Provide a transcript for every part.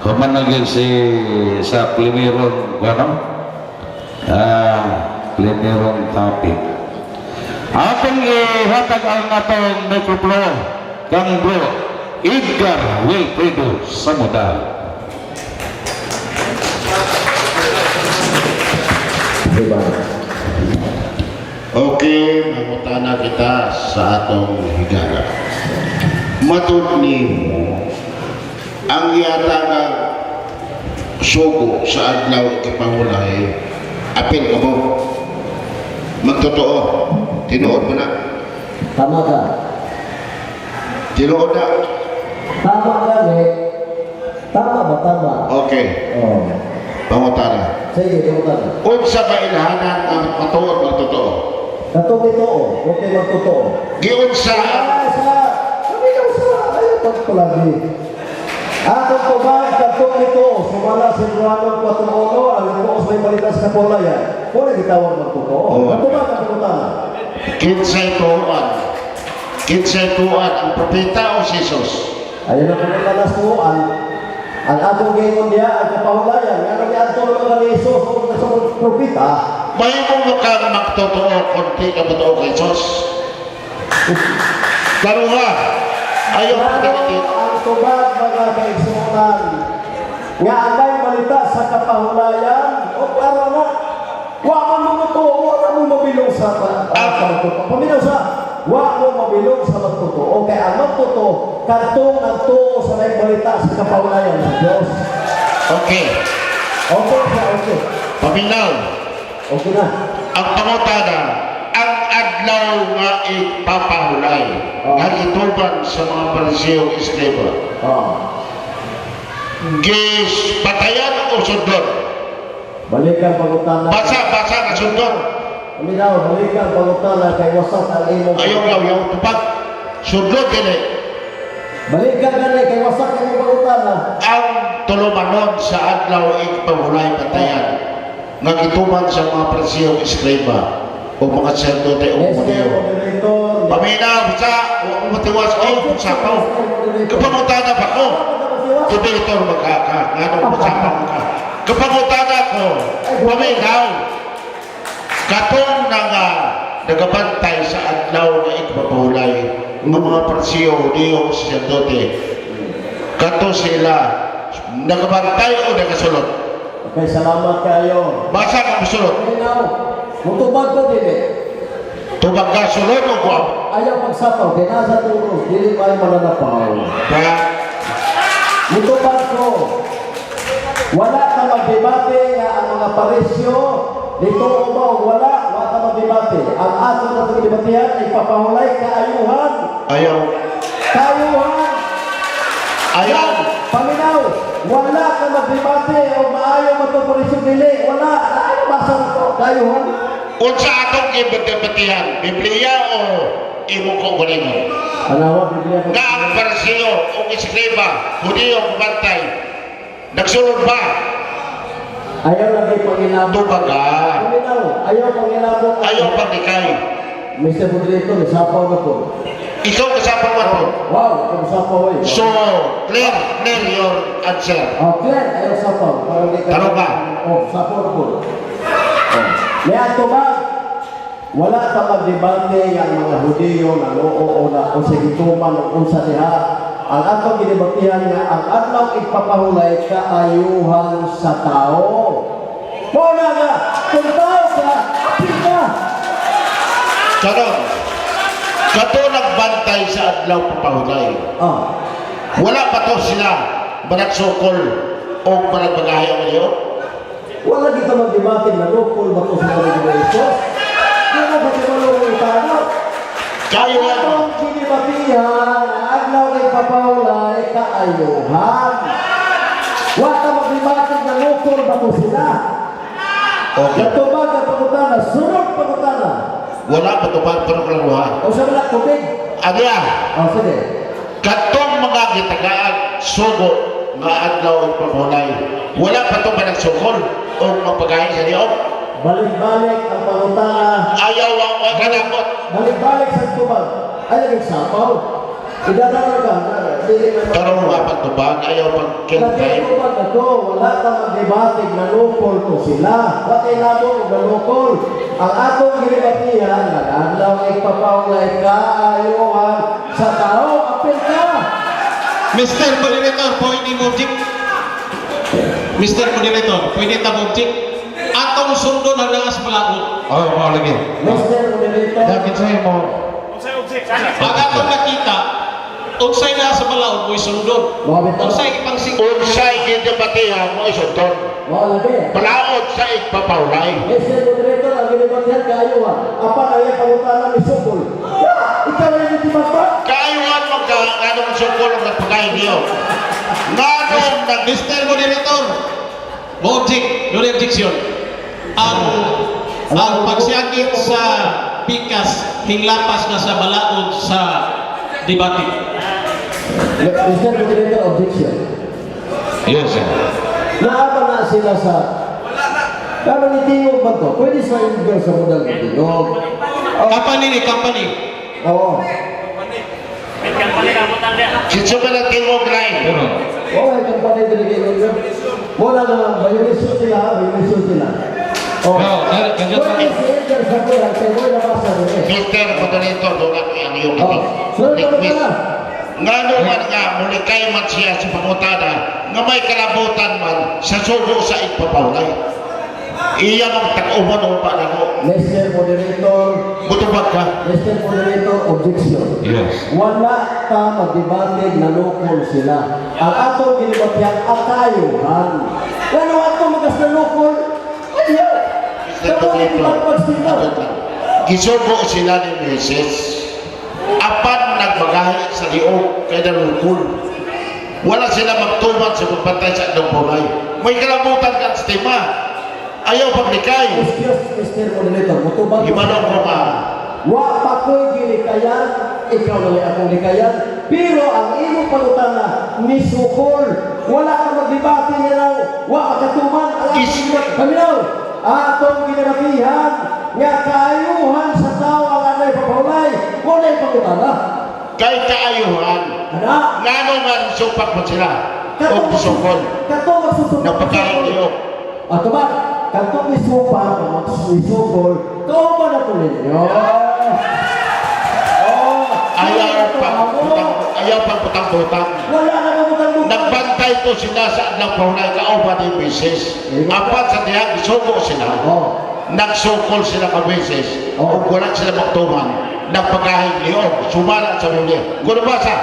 Human na gyud si sa primerong ano? Primerong topic. Atong ihatag ang atong microphone kang Bro Edgar Wilfredo Samudal. Diba? Okay, mangutana kita sa atong higala. Matud nimo ang yata nga sugo sa adlaw ikipangulay, apil ka mo. Magtotoo, tinuod mo na. Tama ka. Tinuod na. Tama ka, eh. Tama ba? Tama. Okay, Oh. pangutana. Sige, tungkol. Unsa ba ilhanan ang matuod magtotoo? Katong ito, okay magtotoo. Giunsa ang Ay, sa, kami daw sa, ay, pagpalagi. Atong tubag, katong ito, sumala sa Roman 4.1, ang ito sa may balitas na pulayan. Wala gitawag magtotoo. Oo. Katubag ang pangutana. Kinsay tuan? Kinsay tuan ang propeta o si Jesus? Ayun ang pangutana sa tuwan. Ang atong gayon niya, ang kapahulayan, nga nang iadto naman ni Jesus, o sa propeta. Mahimo mo kang magtotoo kung di ka motoo kay Jesus. Karuha, ayaw mo Ano dito. ang tubag, mga kaigsuonan, nga anay malita sa kapahulayan o klaro na wa man mo mutuo, wa mo mabilong sa magtotoo. Paminaw sa wa mo mabilong sa magtotoo kay ang magtotoo kadtong nagtuo sa may balita sa kapahulayan sa Dios. Okay, Okay siya, okay. Paminaw. Okay na. Ang pangutana, ang adlaw nga ipapahulay, nga gituban sa mga Pariseo Eskriba. Gis patayan o sundon? Balikan pangutana. Basa, basa nga sundon. Paminaw, balikan pangutana kay wasak ang imong Ayaw yaw yaw tupag. Sundon dili. Balikan gani kay wasak ang imong pangutana. Ang tulumanon sa adlaw ipapahulay patayan nga gituban sa mga Pariseo Eskriba o mga sacerdote o Mr. Hudiyo. Moderator. Paminaw sa matiwas o sapaw. Kapangutana pa ko. Debater magkaka. Ngano masapaw ka. Kapangutana ko. Paminaw. Katong na nga nagabantay sa adlaw nga ikapahulay ng mga Pariseo, Hudiyo, sacerdote. Kato sila nagabantay o nagasulot? Okay, salamat kayo. Basa ka musulot. Paminaw, mutubag ko dili. Tubag ka sulod o guwap? Ayaw magsapaw, kay nasa turos, dili may mananapaw. Ba? Mutubag ko. Wala ka magdebate nga ang mga Parisyo dito o ba o wala, wala ka magdebate. Ang ato na itong debatehan ay papahulay kaayuhan. Ayaw. Kaayuhan. Ayaw. Paminaw, wala ka magdebate o maayo matong Parisyo dili. Wala. Ay, basa na to. Kaayuhan. Unsa atong gibatihan, Biblia o imong kaugalingon? Anawa, Biblia ko. Nga ang Pariseo o Eskriba, Hudiyo bantay, nagsulod ba? Ayaw lagi pangilabot. Tubag ka. Paminaw, ayaw pangilabot. Ayaw paglikay. Mr. Moderator, sapaw na po. Ikaw kasama mo to. Wow, ikaw sapaw eh. So, clear, clear your answer. Oh, clear, ayaw sapaw. Para di ka. Tanong ka. Oh, sapaw na po. Oh. May ato ba? Wala ta magdebate ang mga Hudiyo na noo o na o sa gituman o unsa diha. Ang atong gidebatihan nga ang adlaw ipapahulay kaayuhan sa tao. Mao na nga, kung tao ka, apil ka. Karon, kato nagbantay sa adlaw papahulay. Wala pa to sila managsukol o managbagahay ang iyo? Wala kita magdebate na nukol ba to sa mga Jesus? Wala ba ito malungkot tao? Kayuhan. Atong kinibatihan, ang adlaw kay papahulay, kaayuhan. Wa ta magdebate na nukol ba to sila? Okay. Natubag ang pangutana, sunod pangutana. Wala pa to ba pero klaruhan. O sa mga tubig. Ano yan? O sige. Katong mga gitagaan sugo nga adlaw ang pamulay. Wala pa to managsukol o magpagahi sa diyo. Balik-balik ang pangutana. Ayaw ang mga kanakot. Balik-balik sa tubag. Ay, naging sapaw. Idadala ka. Dili man Tarong nga pagtubag, ayaw pag kill Lagi time. ko ba na to, wala ta magdebate nanukol to sila. Wa kay namo og nanukol. Ang atong gilibatihan, nag-adlaw igpapawlay kaayuhan sa tao, apil ka. Mr. Moderator, pwede mo object. Mr. Moderator, pwede ta mo object. Atong sundon ang naas balaod. Oh, mao lagi. Mr. Moderator, Dakit sa imo. Ang atong nakita, unsay naa sa balaod mo'y sundon. Mga bitaw. Unsay ipangsing Unsay gidebatihan mo isundon. mao lagi. Balaod sa igpapawlay. Mr. Moderator, ang gilibatihan kaayuhan. Apan ang iyang pangutana ni Sukol. Ya, ikaw ang gilibatihan. Kaayuhan mo ka, anong sukol ang nagpakain niyo. Nganong nag Mr. Moderator, mo object, no objection. Ang pagsiyakit sa pikas hinglapas na sa balaod sa debate. Mr. Moderator, objection. Yes, sir. Naaba na sila sa. Pero ni Tingog ba to? Pwede sa indoor sa modal ni Tingog. Company ni company. Oo. Kinsa ba ng tingog line? Pero Oo, ay kampanya dili kay Tingog. Wala na lang, violation sila, violation sila. Oo. No, kanya Pwede sa indoor sa modal, kay mo nabasa rin eh. Mr. Moderator, doon ako ang iyong Oo. Sunod na request. na. Ngano man nga, mulikay man siya sa pangutana, nga may kalabutan man sa sugo sa igpapawlay. Iya mang tag-uman o pa na ko. Mr. Moderator, Mutubag ka. Mr. Moderator, objection. Yes. Wala ta magdebate na lukol sila. Ang atong ginibatyan, akayuhan. Ngano ato magas na lukol? Ayaw! Mr. Kamu Moderator, sila. gisugo sila ni Mrs. Apan nagbagahi sa liog kay nalukol. Wala sila magtuman sa pagbantay sa adong pawlay. May kalabutan ka sa tema. Ayaw paglikay. Excuse, Mr. Moderator, mutubag. Himalong ko nga. Wa pa ko'y gilikayan, ikaw na lang akong likayan, pero ang imong pangutana ni sukol. Wala ka magdebate niya lang, wa ka katuman, ang atong Paminaw, atong ginabatihan, nga kaayuhan sa tao ang anay papaulay, wala yung pangutana. Kay kaayuhan. Ana, Ngano nga supak mo sila. O gisukol. Katong magsusukol. Napakain niyo. Ato ba? Katong isupa, magsukol, kauban na to ninyo. Oh, Ayaw ito pang amo. butang, ayaw pang butang-butang. Wala na mabutang-butang. Nagbantay to sila sa adlaw paunay kauban ni Mrs. Apat sa diha gisugo sila. Oh, Nagsukol sila ka Mrs. Oo. Ug wala sila magtuman. Nagpagahig liog, sumala sa Biblia. Kuno basa,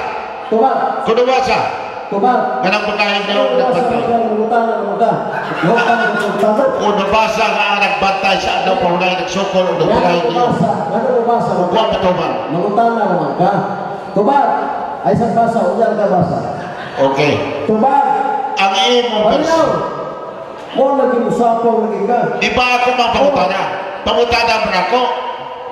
tubag, kuno basa. Tubag. Kanang pagahig liog Wala sa nagbantay. mga mabutang na mga. Wala na mabutang. Kuno basa nga ang nagbantay sa adlaw paunay nagsukol ug Ano nagpagahig liog. basa? Ano basa? Ug wa matuman. Mangutana naman ka. Tubag. Ay sa basa, unyal ka basa. Okay. Tubag. Ang imong Paminaw. verse. Mo lagi usapaw lagi ka. Di ba ako mang pangutana? Pangutana man ako.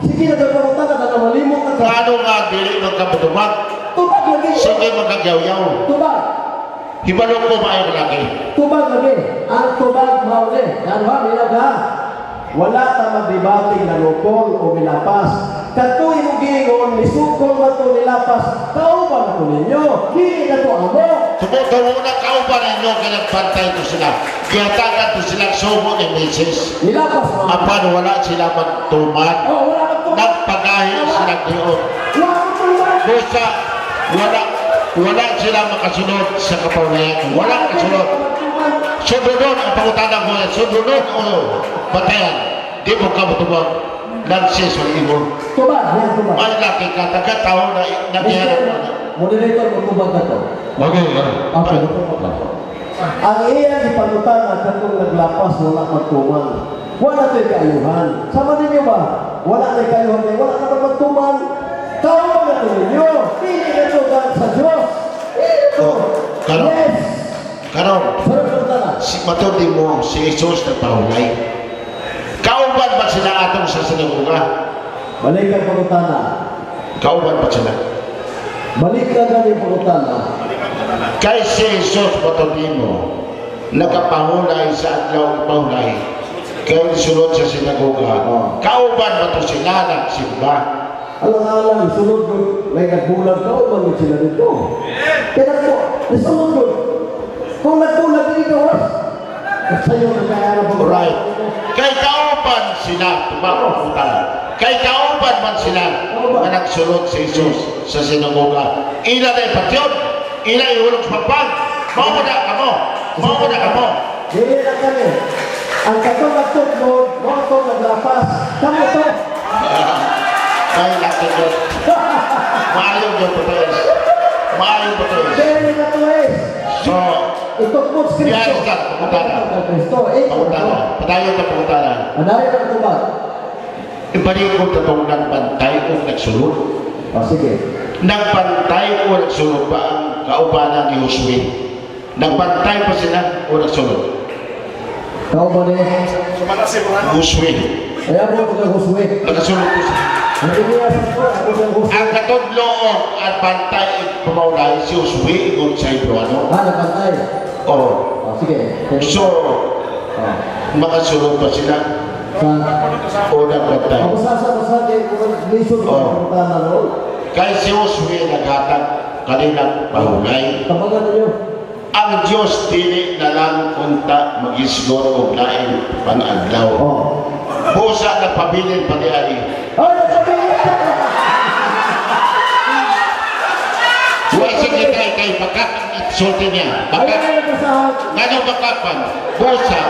Sige na daw pangutana na malimot na ka. Ngano nga dili man ka mutubag? Tubag lagi. Sige magkagyaw-yaw. Tubag. Hibalo ko maayo laki. Tubag lagi. Ang tubag mauli. Yan ba? Minaw ka. Wala ta magdebate na lukol o milapas. Katoy mo giingon, misukol man to nilapas, kauban na to ninyo. Dili na to amo. Tumutubo na kauban ninyo kay nagbantay to sila. Gihatagan to sila sumo ni Mrs. Nilapas mo. Apan wala sila magtuman. Oh, wala ka tubag. Nagpagahi sila diyon. Wala ka tubag. Busa, wala wala sila makasunod sa kapawlayan. Wala kasunod. Sunod ang pangutana ko. Sunod o batayan. Di mo ka matubag. Lansis o imo. Tubag, yan tubag. May laki ka, taga-taon na Mr. nagyarap na. Moderator, magtubag na to. Okay, ah. Okay, magtubag na to. Ang iyang ipangutana katong naglapas wala magtuman. Wala to'y kaayuhan. Sama ninyo ba? Wala na'y kaayuhan kay wala naman magtuman. Tao ba na to ninyo? Dili na to gan sa Diyos. Dili na to. Oh, karon. Yes. Karon, Sarap pangutana. si matod mo si Jesus nagpahulay. Kauban ba sila atong sa sinagoga? Balik ang pangutana. Kauban ba sila? Balik ka gani pangutana. Kay si Jesus matod mo nagapahulay sa adlaw pahulay kay sunod sa sinagoga. Oh. Kauban ba to sila nagsimba? Alang-alang, sulod doon, may nagbulag ka, o man sila dito. Kaya nagpo, isulod doon. Kung nagbulag, hindi gawas. Sayo na kaya na ba? Right. Kay kauban sila, tumakutan. Kay kauban man sila nga nagsulod si Jesus sa sinagoga. Ila na ipatyon, ila ihulog sa pagpag. Mao na kamo, mao na kamo. Dili na kami. Ang katong nagtukod, mo itong naglapas. Kamo to. Kay natin yun. Maayo yun, Patoes. Maayo, Patoes. Dili na to eh. So, Itukod si Kristo. Yes, sir. Pangutana. Ang Kristo. Eh, pangutana. Padayon ka pangutana. Anayo ang tubag. Ibalik ko tatong nagbantay o nagsulod. O, sige. Nagbantay o nagsulod pa ang kaubanan ni Josue? Nagbantay pa sila o nagsulod? Kau ba ni? Josue. Kaya mo ito kay Josue. Nakasulod ko siya. Ang Elias ako, ako kay Josue. Ang katudloong at bantay pumaulay si Josue ingon sa Hebreano. Ah, nagpantay. Oh. O, sige. So, O. makasulod pa sila Sa... o nagbantay? Ako sa di, kung lisod ko Oh. ang pangutana roon. Kay si Josue naghatag kanilang pahulay. Tabagan ninyo. Ang Diyos dili na lang unta magisgor og lain pangadlaw. O. Busa nagpabilin pa ni Ali. Ay, nagpabilin! Wa sige kay kay bakak ang sulti niya. Ay, Bakak. ay, nagbasahan. Ngano bakapan? Busa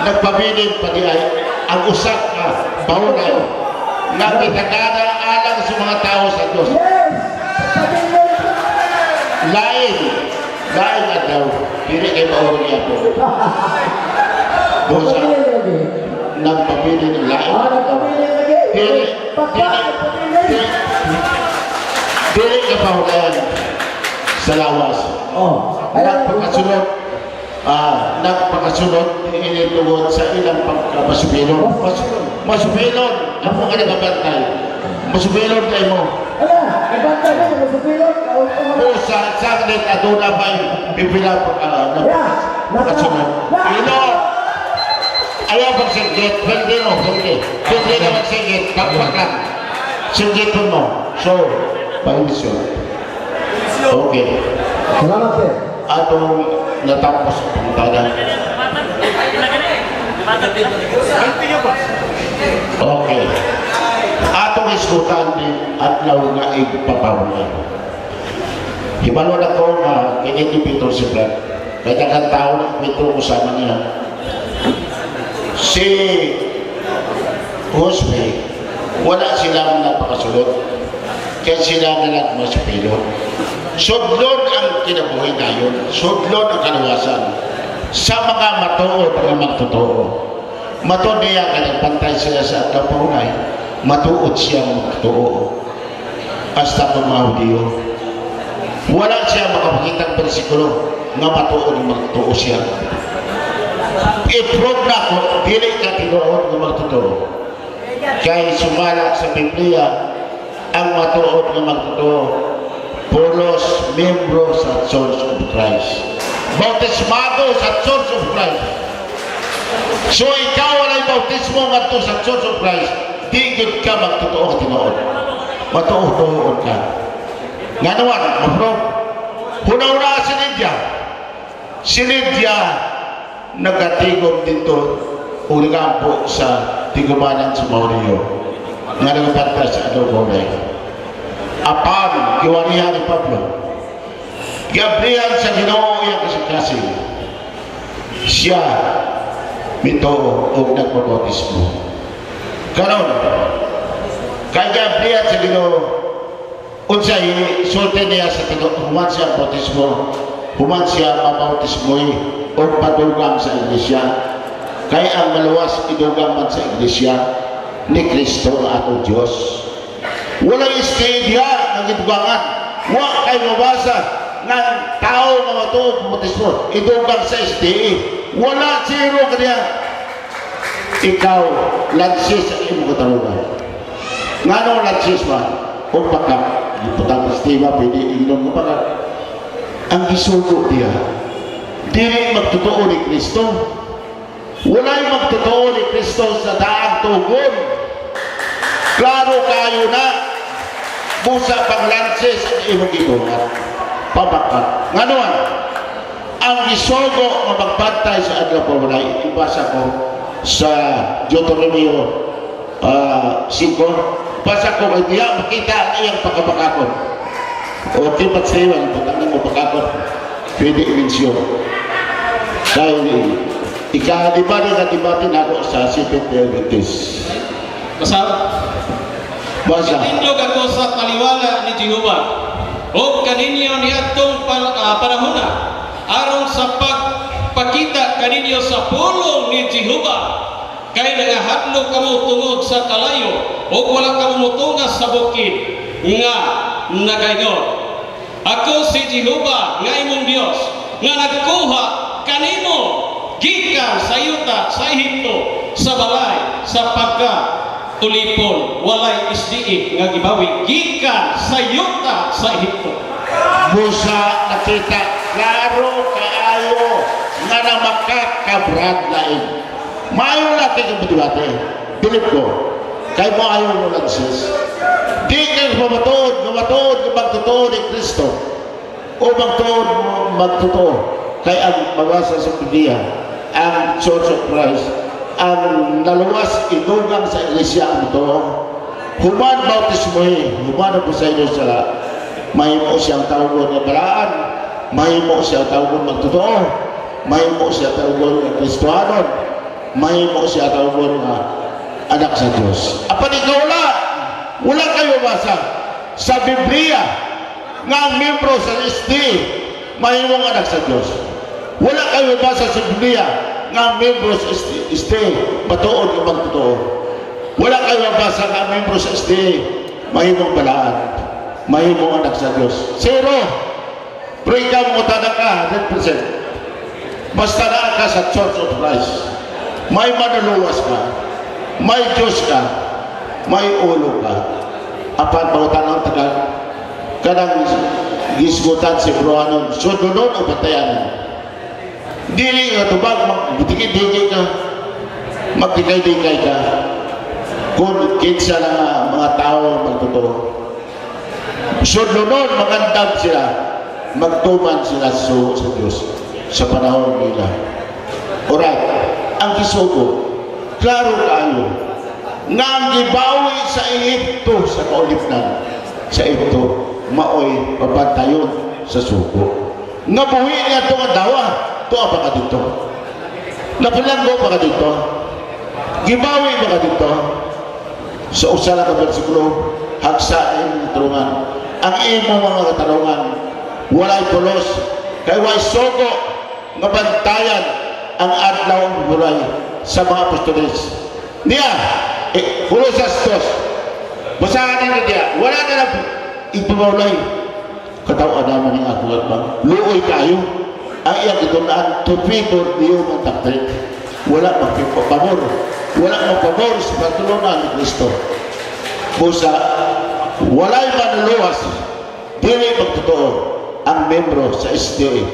nagpabilin pa ni Ali ang usa ka pahulay nga gitagana alang sa mga tao sa Diyos. Yes! Nagpabilin! Lain, lain adlaw dili kay mauro niya po. Busa Nagpabilin lagi. nagpabilin ang lain. Ah, nagpabilin lagi. Dili, Bakak, dili, nagpabilin! dili, dili ka pahulayan sa lawas. O. Ay, Nagpakasunod, nagpakasunod ini tungod sa ilang pagkamasubilon. Masubilon, ang mga nagabantay. Masubilon kay mo. Ala, nagbantay mo, nagpabilin. Busa, saglit, aduna pa'y pipila Yeah. nagpakasunod. Ino, ayaw pagsinggit, pwede mo, pwede. Pwede na magsinggit, pakpak lang. Singgiton mo. So, permission. Okay. Salamat, sir. Atong natapos ang pangutana. Okay. Atong isgutan din adlaw nga igpapahulay. Hibalo na ko nga kini ni Peter si Brad. Kaya daghang tao na kwento ko sama niya. Si Josue, wala silang napakasulod. Kaya sila na nagmasupilot. Sudlon ang kinabuhi dayon. Sudlon ang kaluwasan. Sa mga matuod nga magtotoo. Matuod niya kay nagpantay sila sa kapahulay. Matuod siya magtotoo. Hasta kung mga Hudiyo. Wala siya makapakitang bersikulo nga matuod magtotoo siya. I-prove na ko, dili ka tinuod nga magtotoo. Kay sumala sa Biblia, ang matuod nga magtotoo, pulos membro sa Church of Christ. Bautismado sa Church of Christ. So ikaw walay bautismo ngadto sa Church of Christ, di gyud ka magtotoo ka tinuod. Matuod-tuod ka. Nganuan, ma-prove. Hunaw-una si Lydia. Si Lydia nagatigom dito o nagampo sa tigumanan sa Maurio nga nagapanta sa Adobo. Apan, giwarihan ni Pablo. Giabrihan sa Ginoo iyang kasing-kasing. Siya mituo og nagpabautismo. Karon, kay giabrihan sa Ginoo unsay sulti niya sa tigo, human siya bautismo, human siya mabautismo o padugang sa iglesia. Kay ang maluwas idugang man sa iglesia ni Kristo ang atong Diyos. Walay stay diha ng idugangan. Wa kay mabasa ng tao nga matuog bautismo idugang sa SDA. Wala zero kaniya. Ikaw, lansis ang imong katarungan. Ngano lansis ba? O baka, giputang Estima, pwede ingnon ko baka. Ang gisugo niya, dili magtotoo ni Kristo. Walay magtotoo ni Kristo sa daang tugon. Klaro kayo na. Busa panglanses ang imong gibuhat. Pabakat. Nganuan, ang gisugo nga magbantay sa adlaw pamulay, ibasa ko sa Deuteronomio 5, basa ko kay diya makita ang iyang pagkabakakon. Okay, pagsayawan, pagkakon mo bakakon, pwede i-mention. Dahil ikadibate na debate na ako sa Seventh Day Adventist. Basta, Basa. Itindog ako sa taliwala ni Jehova ug kaninyo niadtong panahona aron sa pagpakita kaninyo sa pulong ni Jehova, kay nangahadlok kamo tungod sa kalayo ug wala kamo motunga sa bukid nga nagaingon, "Ako si Jehova nga imong Dios nga nagkuha kanimo gikan sa yuta sa Ehipto, sa balay sa pagka ulipon." Walay SDA nga gibawi gikan sa yuta sa Ehipto. Busa nakita klaro kaayo nga na makakabrad lain. Maayo natin ang debate. Bilib ko. Kay mo ayaw mo lang, sis. Di kayo mamatuod, mamatuod, nga magtotoo ni Kristo. O magtuod mo magtotoo. Kay ang mabasa sa Biblia, ang Church of Christ, ang naluwas idugang sa iglesia ang totoo. Human bautismo eh, human ang sa sala, mahimo siyang tawgon nga balaan, mahimo siyang tawgon magtotoo, mahimo siya tawgon nga Kristohanon, mahimo siya tawgon nga anak sa Diyos. Apan ikaw wala, wala kayo basa sa Biblia nga ang membro sa SDA mahimong anak sa Diyos. Wala kayo basa sa Biblia nga ang membro sa SDA matuod nga magtotoo. Wala kayo mabasa nga ang membro sa SDA mahimong balaan, mahimong anak sa Diyos. Zero. Pero ikaw mo ka, 100%. Basta naa ka sa Church of Christ, may manuluwas ka, may Diyos ka, may ulo ka. Apan pangutanong taga kanang gisgutan si Bruhanon, sundunon o batayanan? Dili nga tubag, magdikit-dikit ka, magdikay-dikay ka. Kung kinsa na nga mga tao ang magtotoo. Sundunon, magandam sila, magtuman sila sa Diyos sa panahon nila. Alright, ang gisugo, klaro kaayo, nga ang gibawi sa Ehipto sa kaulipnan, sa Ehipto, maoy pabantayon sa sugo. Nga buhi niya itong dawa, tuwa pa ka dito. Napilanggo pa ka dito. Gibawi pa ka dito. Sa usa lang ka bersikulo, hagsa imong katarungan. Ang imong mga katarungan, walay pulos, kay way sugo nga bantayan ang adlaw ang bulay sa mga apostoles. Niya, eh, Colosas 2, basahan ninyo niya, wala na lang ipamawlay. Katawan naman ang ako at bang, luoy kayo, ang iyang itunaan to favor the human doctrine. Wala magpapabor. Wala magpabor sa pagtulunan ni Kristo. Busa, walay manuluwas, dili magtotoo ang membro sa SDA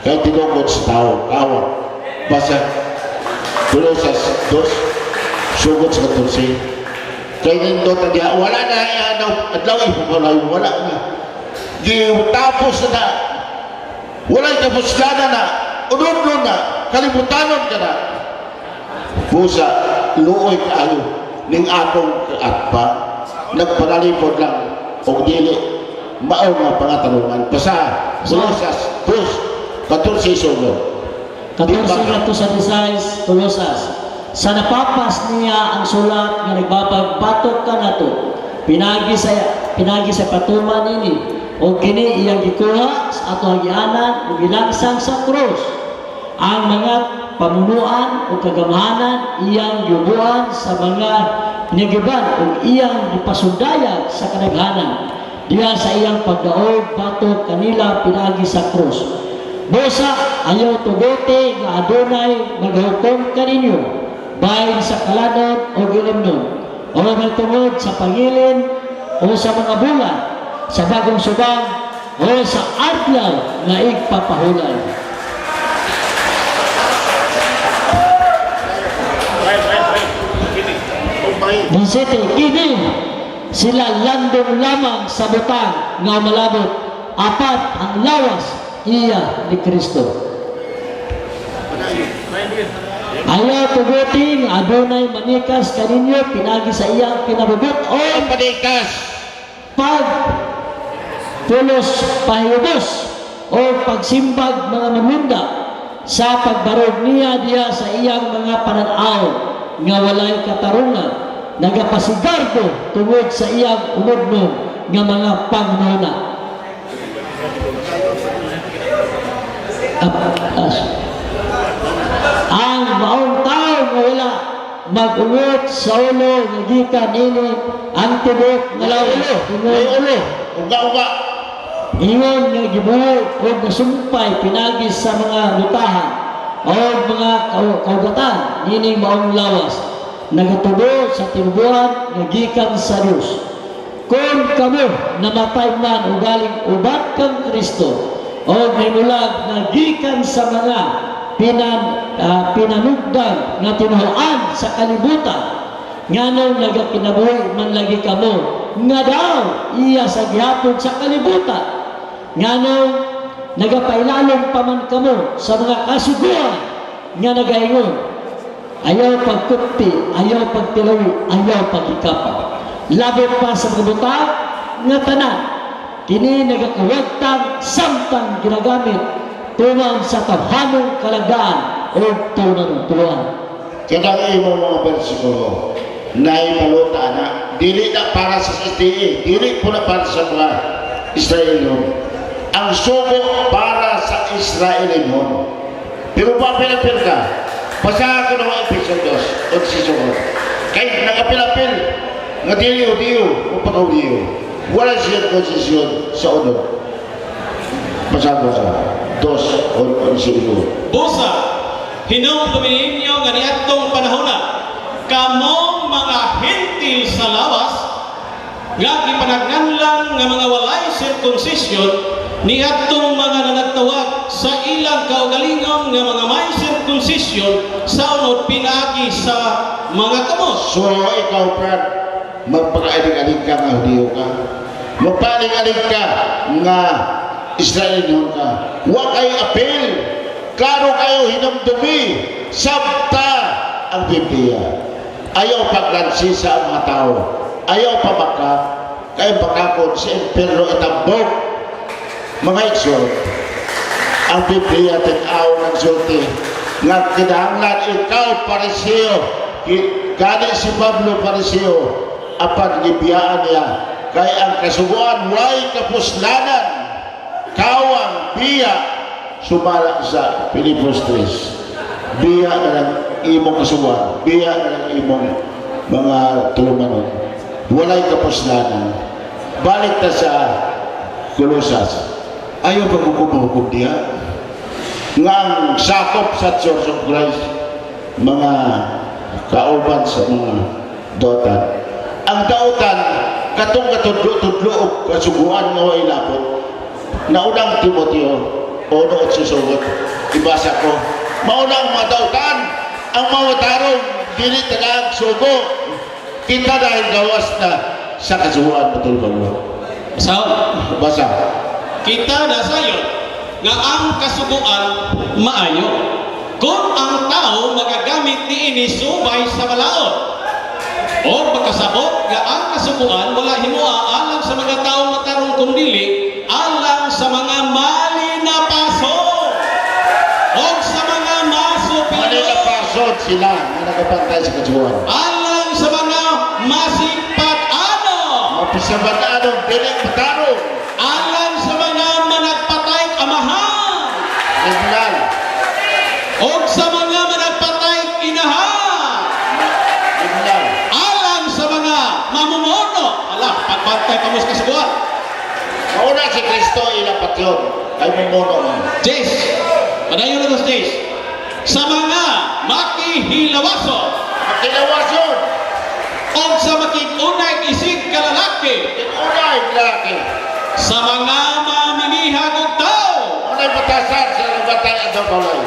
kay tinukod sa tao, kawa. Basa, Colosas 2, sugod sa 14. Kay nindot na diya, wala na adlaw, adlaw ipapalay, wala na. Gitapos na na, walay kapuslana na, unodlo na, kalimutanon ka na. Busa, luoy kaayo ning atong kaatba, nagpanalipod lang, og dili, mao nga pangatanungan. Basa, Colosas 2, 14 sugod. 14 ngadto sa 16, Colosas. Sa napapas niya ang sulat nga nagbabagbatok kanato. Pinagi sa patuman nini o kini iyang gikuha sa ato agianan ug gilangsang sa krus. Ang mga pamunuan o kagamhanan iyang giubuan sa mga nigiban ug iyang gipasundayag sa kadaghanan diha sa iyang pagdaog batok kanila pinagi sa krus. Busa ayaw tugote nga adunay maghukom kaninyo bahin sa kalanod o gilimnon o magtungod sa pangilin o sa mga bulan, sa bagong subang o sa adlaw nga igpapahulay. 17, kini Sila landong lamang sa butang nga malabot, apan ang lawas iya ni Kristo. Ayaw tugutin, adunay manikas kaninyo pinagi sa iyang kinabubut-on Ang panikas. Pag pulos pahibos o pagsimbag mga mamunda sa pagbarog niya diha sa iyang mga pananaw nga walay katarungan, nagapasigarbo tungod sa iyang unodnon nga mga pangnuna. Ang maong tao nga wala mag-ungot sa ulo nga gikan ini ang tibok nga lawas May ulo. Uga-uga. Ingon nga gibuo o nasumpay pinagi sa mga lutahan o mga kaugatan nining maong lawas, nagatubo sa tinubuan nga gikan sa Dios. Kung kamo namatay man o galing uban kang Kristo o nahimulag nga gikan sa mga pinanugdan nga tinuhuan sa kalibutan, nganong nagakinabuhi man lagi kamo nga daw iya sa gihapon sa kalibutan? Nganong nagapailalom pa man kamo sa mga kasuguan nga nagaingon, "Ayaw pagkupti, ayaw pagtilawi, ayaw pagikapa"? Labot pa sa mga butang nga tanan kini nagakawagtang samtang ginagamit tuman sa tawhanong kalagdaan o tunang-tuwan. Kanang imong mga bersikulo, naimaluta na. Dili na para sa SDA, dili po na para sa mga Israelon. Ang sugo para sa Israelon. Pero pa pilapil ka, basahan ko ng Episode 2, o sisugot. Kay nakapilapil, nga dili Hudiyo, o pagka-Hudiyo. Wala siyang konsesyon sa unod. Basahan ko sa 2, o 18. Busa, hinumdumi ninyo nga niadtong panahona, kamong mga Hentil sa lawas, nga gipanagnganlan nga mga walay circumcision, niadtong mga nanagtawag sa ilang kaugalingon nga mga may circumcision sa unod pinaagi sa mga kamot. So ikaw, Brad, magpakaalig-alig ka nga Hudiyo ka. Magpaalig-alig ka nga Israelon ka. Wa kay apel. Klaro kayo hinumdumi. Sabta ang Biblia. Ayaw paglansi sa mga tao. Ayaw pamaka. Kay bakakon sa impierno itambok. Mga igsoon, ang Biblia tag-aw ng sulti nga kinahanglan ikaw Pariseo. Gani si Pablo Pariseo, apan gibiyaan niya kay ang kasuguan way kapuslanan, kawang biya, sumala sa Filipos 3. Biya na lang imong kasuguan, biya na lang imong mga tulumanon, walay kapuslanan. Balik ta sa Kolosas. Ayaw paghukom-hukom diya nga ang sakop sa Church of Christ, mga kauban sa mga dautan. Ang dautan, katong katudlo-tudlo o kasuguan nga way lapot. Naunang Timoteo, ono at susugot, ibasa ko. Maunang mga dautan, ang mga tarong, dili tagang sugo. Kita dahil gawas na sa kasuguan matulog mo. So, Basa. Kita na sayon nga ang kasuguan maayo kung ang tao magagamit niini subay sa balaod. O pagkasabot nga ang kasuguan wala himoa alang sa mga tao matarong kundili alang sa mga malinapason o sa mga masupilon, Malinapason sila nga nagapantay sa kasuguan. Alang sa mga masipag-ano, Mapisabatanong, dili matarong. Alang sa mga managpatay amahan, Kriminal. O sa mga managpatay inahan, Kriminal. Alang sa mga mamumuno. Ala, pagbantay pa mo sa kasuguan. Mauna si Kristo ilang patyon. Kay mumuno man. Jess, padayon na to, Jess. Sa mga makihilawaso, Makilawason. O sa makikunay isig kalalaki, Unay lalaki. Sa mga maminihag og tao, Unay batasan sa nagbantay at sa balay.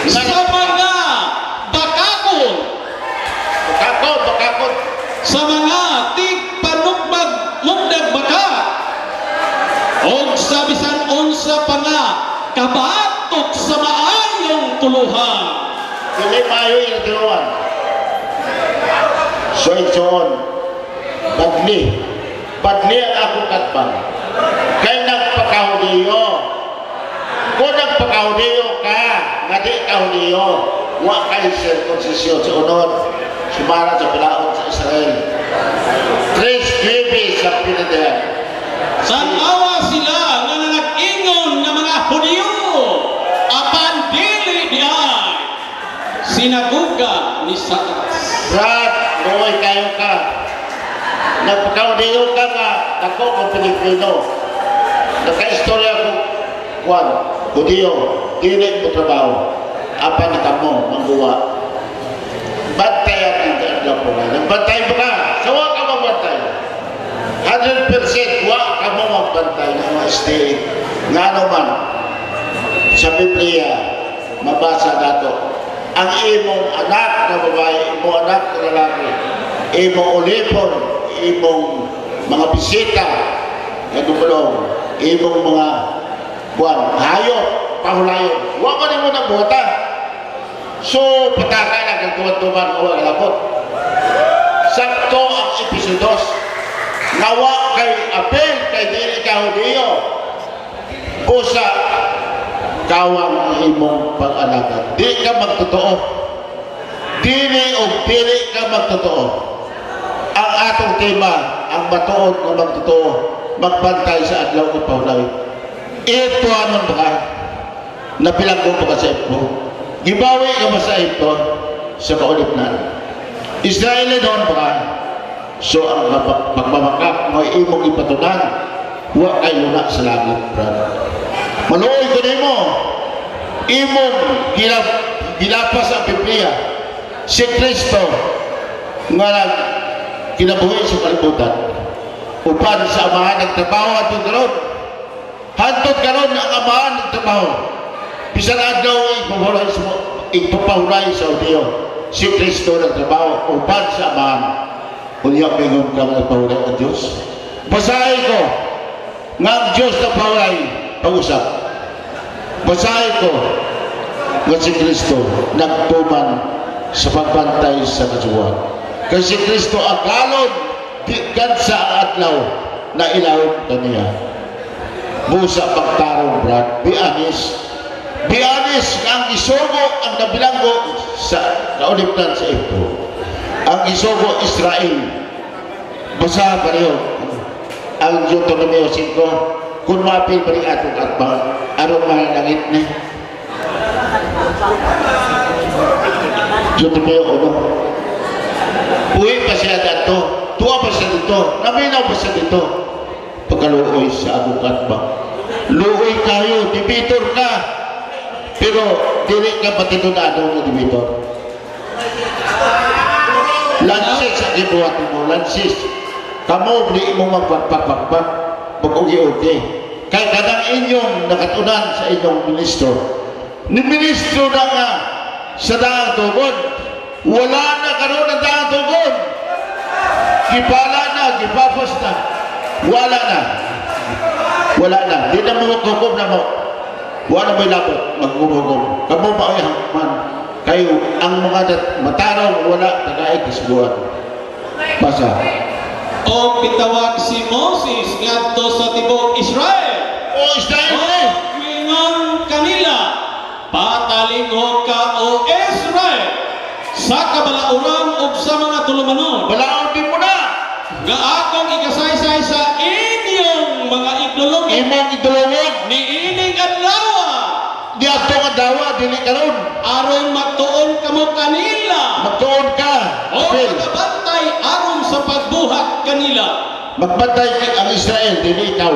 Sa mga bakakon, Bakakon, bakakon. Sa mga tigpanubo, tuluhan. Dili maayo yung tinuan. So igsoon, badli. Badli ang akong katbang. Kay nagpakahudiyo. Kung nagpakahudiyo ka, nga di ka Hudiyo, wa kay sirkumsisyon sa unod, sumara sa balaod sa Israel. 3:9 sa pinandihan. Tan-awa sila nga nag-ingon nga mga Hudiyo, apan dili diay sinaguga ni Satanas. Brad, luoy kayo ka. Nagpakahudiyo ka nga, dako kong Pilipino. Nagka-istorya ko, kwan, Hudiyo, dili mo trabaho. Apan na kamo, mangguwa. Bantayan ang adlaw po na. Nagbantay mo ka, so wa ka magbantay. 100% wa ka mo magbantay ng mga SDA. Nga naman, sa Biblia, mabasa nato, ang imong anak na babae, imong anak na lalaki, imong ulipon, imong mga bisita na dumulong, imong mga buwan, hayop, pahulayon, wa man nimo na buhata. So, pataka na kang tuwan-tuwan o kalapot. Sakto ang episode 2. Ngawa kay apel kay dili ka Hudiyo. Usa kawang ang imong pag-alagad. Di ka magtotoo. Dili o dili ka magtotoo. Ang atong tema, ang matuod nga magtotoo, magbantay sa adlaw ng pahulay. Ito anon ba ka? Nabilanggo pa ka sa Ehipto? Gibawi ka ba sa Ehipto? Sa kaulipnan. Israel noon ba ka? So ang pagmamakak mo imong ipatunan, wa kay luna sa langit, brother. Maluoy ko nimo. Imong gilapas ang Biblia. Si Kristo nga nag kinabuhi sa kalibutan. Upan sa amahan nagtrabaho hantod karon. Hantod karon ang amahan nagtrabaho. Bisan adlaw ipapahulay sa Hudiyo. Si Kristo nagtrabaho upan sa amahan. Unya mingon ka nagpahulay ang Diyos. Basahin ko nga ang Diyos nagpahulay pag-usap. Basahin ko nga si Kristo nagtuman sa pagbantay sa kasuwan. Kasi si Kristo agalon gikan sa adlaw na ilawom kaniya. Busa pagtarong, Brad, be honest. Be honest nga ang isugo ang nabilanggo sa kaulipnan sa Ehipto. Ang isugo Israel. Basa pareho ang Deuteronomio 5 kung maapil pa rin atong atbang aron mananangit ni Deuteronomio 1. Puwi pa siya dito, tuwa pa siya dito, naminaw pa siya dito. Pagkaluoy sa akong atbang. Luoy kayo, debater ka. Pero dili ka patinunado ng debater. Lansis ang gibuhat mo, lansis. Kamo, di mo magpagpagpag, mag-ugi-ugi. Kay kanang inyong nakatunan sa inyong ministro. Ni ministro na nga sa daang tugod, wala na karon ang daang tugod. Gipala na, gipapos na. Wala na. Wala na. Di na mo maghukom na mo. Wala mo'y labot, maghukom. Kamo ba ay hangman? Kayo, ang mga matarong wala, tagay kasbuhan. Basa. O pitawag si Moses ngadto sa tibuok Israel. O Israel, O eh! mingon kanila, "Patalinghod ka, o Israel, sa kabalauran ug sa mga tulumanon Balaod din mo na! nga akong ikasaysay sa inyong mga igdulong Imong idulungon, niining adlaw di ato nga dawa, dili karon. Aron magtuon kamo kanila Magtuon ka. o Apil. magabantay aron sa pagbuhat kanila. Magbantay ang Israel, dili ikaw.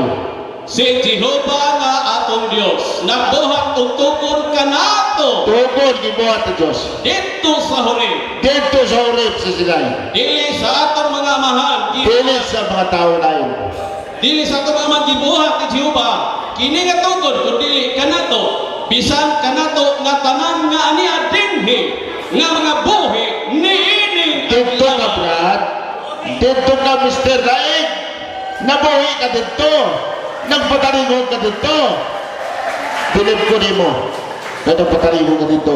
Si Jehova nga atong Dios nagbuhat og tukod kanato Tukod gibuhat ni Dios. didto sa Horeb. Dito sa Horeb sa Sinai. Dili sa atong mga amahan Dili sa mga tao na. Dili sa atong mga amahan gibuhat ni Jehova kini nga tukod, kun dili kanato, bisan kanato nga tanan nga ania dinhi nga mga buhi niining Dito ka, Brad. Dito ka, Mr. Laing. Nabuhi ka dito. Nagpatalingon ka dito. Bilib ko nimo. Kaya nagpatalingon ka dito.